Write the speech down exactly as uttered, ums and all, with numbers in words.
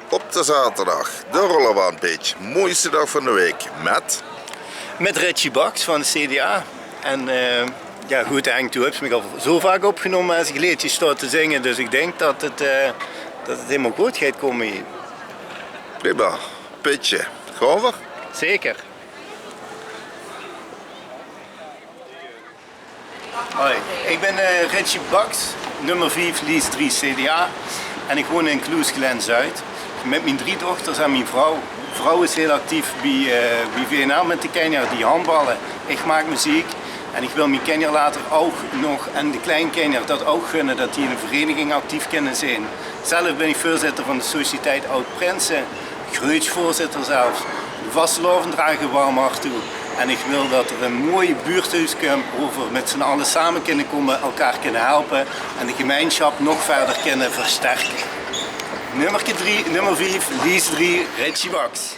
Op de zaterdag, de Rollerbaanpitch, mooiste dag van de week, met... Met Richie Baks van de C D A. En eh, ja, goed, Henk, doe höbs mich al zo vaak opgenómme es ich leedjes staon te zinge, dus ich dink det het, eh, det het hielemaol good geit kómme hie. Prima, pitje. Gaon v'r? Zeker. Hoi, ich bin eh, Richie Baks, nummer vief, lies drie, C D A. En ich woon in Kloes-Gelaen-Zuid. Mit mien drie dochters en mien vrouw. Mien vrouw is hiel actief bie, eh, bie V N L mit de kinjer die handballe. Ich maak meziek. En ich wil mien kinjer later ouch nog, en de kleinkinjer det ouch gunne, det die in ein vereniging actief kinne zeen. Zelf bin ich veurzitter van de Sociëteit Oud Prinse, greutsje veurzitter zelfs. De vastelaovend drage v'r warm hart toe. En ich wil det d'r ein mooi buurthoes kump, wo v'r mit z'n alle same kinne kómme, elkaar kinne helpe en de gemeinsjap nog wiejer kinne versterke. Nummerke drie, nummer vief, lies drie, Richie Baks.